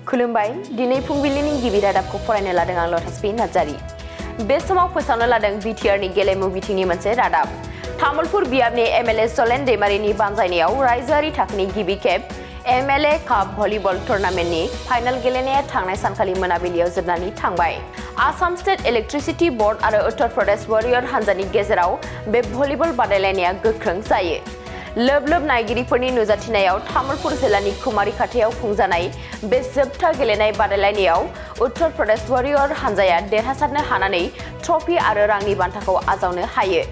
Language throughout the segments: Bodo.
खुलुमबाय दिनै फुंबिलिनि गिबि रादाबखौ फरायनो लादों आं लथासबि नार्जारि। बे समाव फोसावनो लादों बिटिआरनि गेलेमु बिथिंनि मोनसे रादाब। तामुलपुर बियाबनि एमएलए सलेन दैमारिनि बानजायनायाव रायजोआरि थाखोनि गिबि खेब Mla Cup Volleyball Tournamentनि फाइनाल गेलेनाया थांनाय सानखालि मोनाबिलियाव जोबनानै थांबाय। आसाम स्टेट इलेक्ट्रिसिटी बोर्ड आरो उत्तर प्रदेश वारियर हानजानि गेजेराव बे भलिबल बादायलायनाया गोख्रों जायो। लोब लोब नायगिरिफोरनि नुजाथिनायाव तामुलपुर जिल्लानि कुमारी खाथियाव खुंजानाय बे जोबथा गेलेनाय बादायलायनायाव उत्तर प्रदेश वारियर हानजाया देरहासारनो हानानै ट्रफी आरो रांनि बान्थाखौ आजावनो हायो।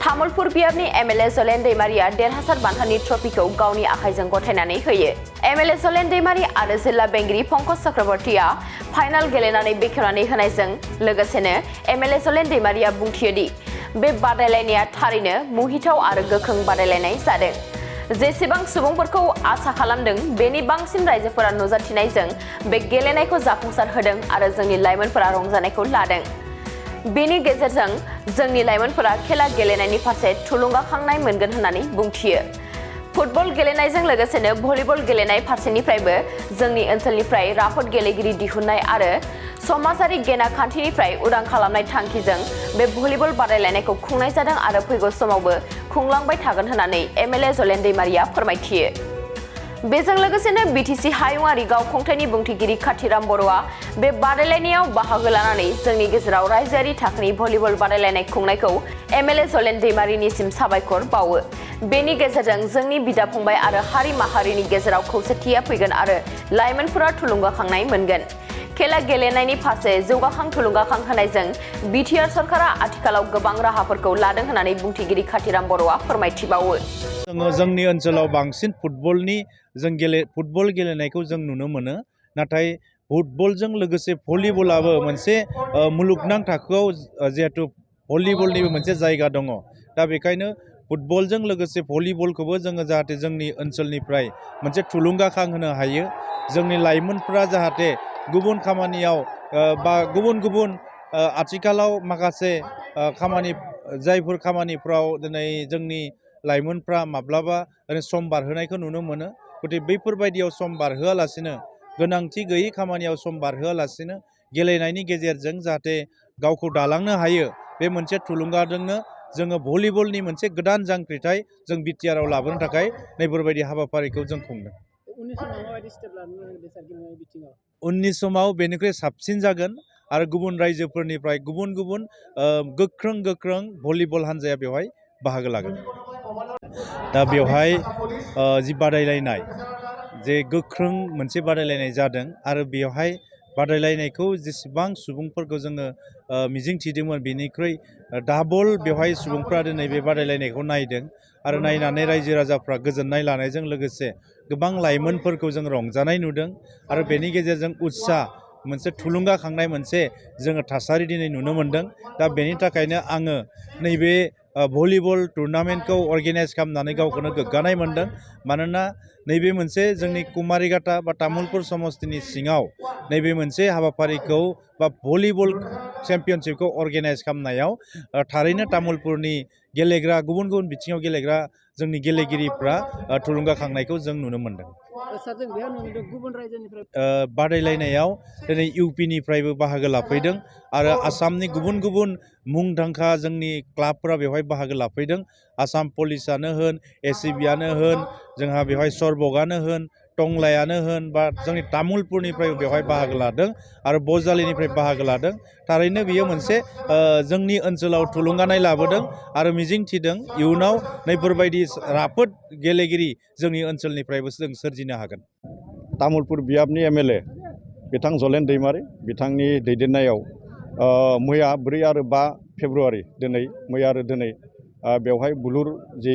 तामुलपुर बियाबनि एमएलए सलेन दैमारिया देरहासार बान्थानि ट्रफीखौ गावनि आखाइजों गथायनानै होयो। एमएलए सलेन दैमारि आरो जिल्ला बेंगिरि पंकज चक्रवर्तीया फाइनाल गेलेनानै बेखेवनानै होनायजों लोगोसेनो एमएलए सलेन दैमारिया बुंथियोदि बे बादायलायनाया थारैनो मुहिथाव आरो गोख्रों बादायलायनाय जादों। जेसेबां सुबुंफोरखौ आसा खालामदों बेनि बांसिन रायजोफोरा नुजाथिनायजों बे गेलेनायखौ जाफुंसार होदों आरो जोंनि लाइमोनफोरा रंजानायखौ लादों। बेनि गेजेरजों जोंनि लाइमोनफोरा खेला गेलेनायनि फारसे थुलुंगाखांनाय मोनगोन होननानै बुंथियो। फुटबल गेलेनायजों लोगोसेनो भलिबल गेलेनाय फारसेनिफ्रायबो जोंनि ओनसोलनिफ्राय राफोद गेलेगिरि दिहुननाय आरो समाजारि गेना खान्थिनिफ्राय उदां खालामनाय थांखिजों बे भलिबल बादायलायनायखौ खुंनाय जादों आरो फैगौ समावबो खुंलांबाय थागोन होननानै एमएलए सलेन दैमारिया फोरमायथियो। बेजों लोगोसेनो बिटिसि हायुङारि गावखुंथायनि बुंथिगिरि काथिराम बर'आ बे बादायलायनायाव बाहागो लानानै जोंनि गेजेराव रायजोआरि थाखोनि भलिबल बादायलायनाय खुंनायखौ एमएलए सलेन दैमारिनिसिम साबायखर बावो। बेनि गेजेरजों जोंनि बिदा फंबाय आरो हारि माहारिनि गेजेराव खौसेथिया फैगोन आरो लाइमोनफोरा थुलुंगाखांनाय मोनगोन। खेला गेलेनायनि फारसे जौगाखां थुलुंगाखां होनायजों बिटिआर सरकारा आथिखालाव गोबां राहाफोरखौ लादों होननानै बुंथिगिरि काथिराम बर'आ फोरमायथिबावो। जोंनि ओनसोलाव बांसिन फुटबल गेलेनायखौ जों नुनो मोनो। नाथाय फुटबलजों लोगोसे भलिबलाबो मोनसे मुलुगनां थाखोआव जिहेतु भलिबलनिबो मोनसे जायगा दङ। दा बेखायनो फुटबलजों लोगोसे भलिबलखौबो जोङो जाहाथे जोंनि ओनसोलनिफ्राय मोनसे थुलुंगाखां होनो हायो। जोंनि लाइमोनफोरा जाहाथे गुबुन खामानियाव बा गुबुन आथिखालाव माखासे जायफोर खामानिफ्राव दिनै जोंनि लाइमोनफ्रा माब्लाबा सम बारहोनायखौ नुनो मोनो। गथिखे बैफोरबायदियाव सम बारहोआलासिनो गोनांथि गैयै खामानियाव सम बारहोआलासिनो गेलेनायनि गेजेरजों जाहाथे गावखौ दालांनो हायो, बे मोनसे थुलुंगाजोंनो जोङो भलिबलनि मोनसे गोदान जांख्रिथाय जों बिटिआरआव लाबोनो थाखाय नैफोरबायदि हाबाफारिखौ जों खुंदों। उननि समाव बेनिख्रुइ साबसिन जागोन आरो गुबुन रायजोफोरनिफ्राय गुबुन गोख्रों भलिबल हान्जाया बेवहाय बाहागो लागोन। दा बेवहाय जि बादायलायनाय जे गोख्रों मोनसे बादायलायनाय जादों आरो बेवहाय बादायलायनायखौ जेसेबां सुबुंफोरखौ जोङो मिजिंथिदोंमोन बेनिख्रुइ डाबल बेवहाय सुबुंफ्रा दिनै बे बादायलायनायखौ नायदों आरो नायनानै रायजो राजाफ्रा गोजोननाय लानायजों लोगोसे गोबां लाइमोनफोरखौ जों रंजानाय नुदों आरो बेनि गेजेरजों उत्साह मोनसे थुलुंगाखांनाय मोनसे जोङो थासारि दिनै नुनो मोनदों। दा बेनि थाखायनो आङो नैबे भलिबल टुर्नामेन्टखौ अर्गेनाइज खालामनानै गावखौनो गोग्गानाय मोनदों। मानोना नैबे मोनसे जोंनि कुमारीघाटा बा तामुलपुर समस्तिनि सिङाव नैबे मोनसे हाबाफारिखौ बा भलिबल चेम्पियनशिपखौ अर्गेनाइज खालामनायाव थारैनो तामुलपुरनि गेलेग्रा गुबुन बिथिङाव गेलेग्रा जोंनि गेलेगिरिफ्रा थुलुंगाखांनायखौ जों नुनो मोनदों। बादायलायनायाव दिनै इउपिनिफ्रायबो बाहागो लाफैदों आरो आसामनि गुबुन मुंदांखा जोंनि क्लाबफोरा बेवहाय बाहागो लाफैदों। आसाम पुलिसानो होन, एसिबियानो होन, जोंहा बेवहाय सरबगानो होन, टंलायानो होन, बा जोंनि तामुलपुरनिफ्राय बेवहाय बाहागो लादों आरो बजालिनिफ्राय बाहागो लादों। थारैनो बियो मोनसे जोंनि ओनसोलाव थुलुंगानाय लाबोदों आरो मिजिंथिदों इयुनाव नैफोरबायदि राफोद गेलेगिरि जोंनि ओनसोलनिफ्रायबो जों सोरजिनो हागोन। तामुलपुर बियाबनि एमएलए बिथां सलेन दैमारि बिथांनि दैदेननायाव मैया 4 आरो 5 फेब्रुआरि मैया आरो दिनै बेवहाय बुलुर जि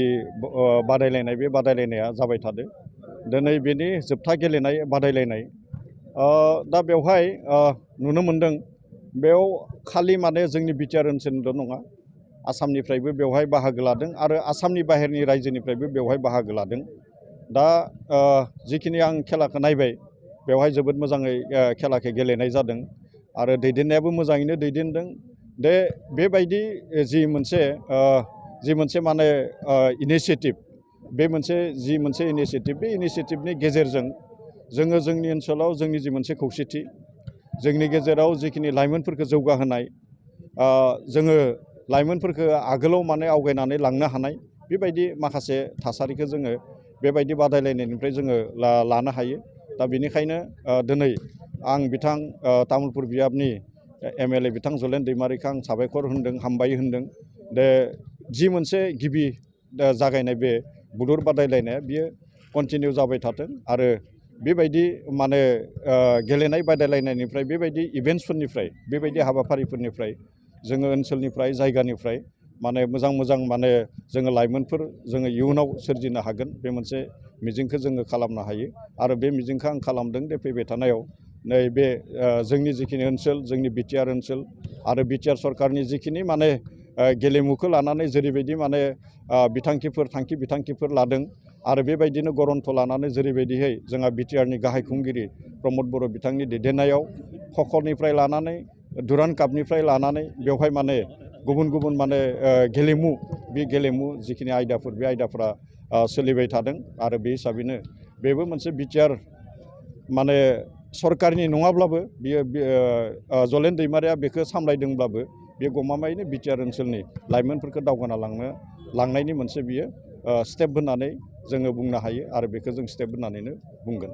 बादायलायनाय बे बादायलायनाया जाबाय थादों। दिनै बेनि जोबथा गेलेनाय बादायलायनाय दा बेवहाय नुनो मोनदों बेयाव खालि माने जोंनि बिटिआर ओनसोलनिल' नङा, आसामनिफ्रायबो बेवहाय बाहागो लादों आरो आसामनि बाहेरनि रायजोनिफ्रायबो बेवहाय बाहागो लादों। दा जिखिनि आं खेलाखौ नायबाय बेवहाय जोबोद मोजाङै खेलाखौ गेलेनाय जादों आरो दैदेननायाबो मोजाङैनो दैदेनदों। बेबायदि जि मोनसे माने इनिसियेटिभ, बे मोनसे इनिसियेटिभनि गेजेरजों जोङो जोंनि ओनसोलाव जोंनि जि मोनसे खौसेथि जोंनि गेजेराव जिखिनि लाइमोनफोरखौ जौगाहोनाय जोङो लाइमोनफोरखौ आगोलाव माने आवगायनानै लांनो हानाय बेबायदि माखासे थासारिखौ जोङो बेबायदि बादायलायनायनिफ्राय जोङो लानो हायो। दा बेनिखायनो दिनै आं बिथां तामुलपुर बियाबनि MLA बिथां जलेन दैमारिखौ आं साबायखर होनदों, हामबाय होनदों। जि मोनसे गिबि जागायनाय बे बुलुर बादायलायनाया बियो कन्टिनिउ जाबाय थाथों आरो बेबायदि माने गेलेनाय बादायलायनायनिफ्राय बेबायदि इभेन्ट्सफोरनिफ्राय बेबायदि हाबाफारिफोरनिफ्राय जोङो ओनसोलनिफ्राय जायगानिफ्राय माने मोजां माने जोङो लाइमोनफोर जोङो इयुनाव सोरजिनो हागोन बे मोनसे मिजिंखौ जोङो खालामनो हायो आरो बे मिजिंखौ आं खालामदों दे फैबाय थानायाव नैबे जोंनि जिखिनि ओनसोल जोंनि बिटिआर ओनसोल आरो बिटिआर सरकारनि जिखिनि माने गेलेमुखौ लानानै जेरैबायदि माने थांखि बिथांखिफोर लादों आरो बेबायदिनो गरन्थ लानानै जेरैबायदिहै जोंहा बिटिआरनि गाहाय खुंगिरि प्रमद बर' बिथांनि दैदेननायाव खखरनिफ्राय लानानै दुरान्ड कापनिफ्राय लानानै बेवहाय माने गुबुन माने गेलेमु बे गेलेमु जिखिनि आयदाफोर बे आयदाफोरा सोलिबाय थादों आरो बे हिसाबैनो बेबो मोनसे बिटिआर माने सरकारनि नङाब्लाबो बियो जलेन दैमारिया बेखौ सामलायदोंब्लाबो बे गमामायैनो बिटिआर ओनसोलनि लाइमोनफोरखौ दावगाना लांनायनि मोनसे बियो स्टेप होननानै जोङो बुंनो हायो आरो बेखौ जों स्टेप होननानैनो बुंगोन।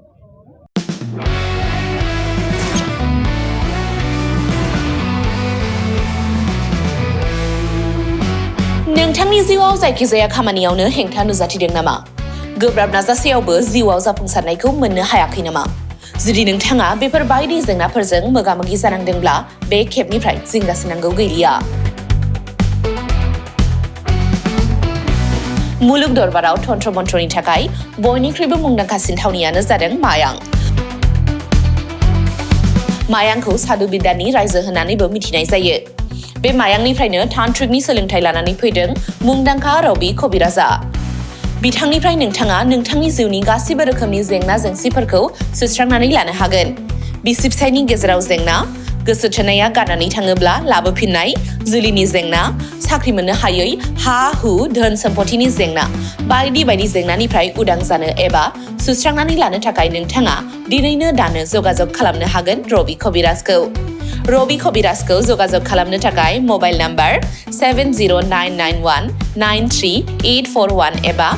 नोंथांनि जिउआव जायखिजाया खामानियावनो हेंथा नुजाथिदों नामा? गोब्राब नाजासेयावबो जिउआव जाफुंसारनायखौ मोननो हायाखै नामा? जुदि नोंथाङा बेफोर बायदि जेंनाफोरजों मोगा-मोगि जानांदोंब्ला बे खेबनिफ्राय जिंगासिनांगौ गैलिया। मुलुग दरबाराव तन्त्र मन्त्रनि थाखाय बयनिख्रुइबो मुंदांखासिन थावनियानो जादों मायां। मायांखौ साधु बिद्यानि रायजो होननानैबो मिथिनाय जायो। बे मायांनिफ्रायनो तान्त्रिकनि सोलोंथाइ लानानै फैदों मुंदांखा रबि कबिराजा। बिथांनिफ्राय नोंथाङा नोंथांनि जिउनि गासिबो रोखोमनि जेंना जेंसिफोरखौ सुस्रांनानै लानो हागोन। बिसि फिसायनि गेजेराव जेंना, गोसो थोनाया गारनानै थाङोब्ला लाबोफिननाय, जुलिनि जेंना, साख्रि मोननो हायै, हा-हु, धोन सम्पथिनि जेंना, बायदि बायदि जेंनानिफ्राय उदां जानो एबा सुस्रांनानै लानो थाखाय नोंथाङा दिनैनो दानो जगाजग खालामनो हागोन रबि कबिराजखौ। रबि कबिराजखौ जगाजग खालामनो थाखाय मबाइल नाम्बार 7099193841 एबा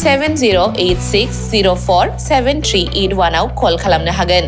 7086047381 आव कल खालामनो हागोन।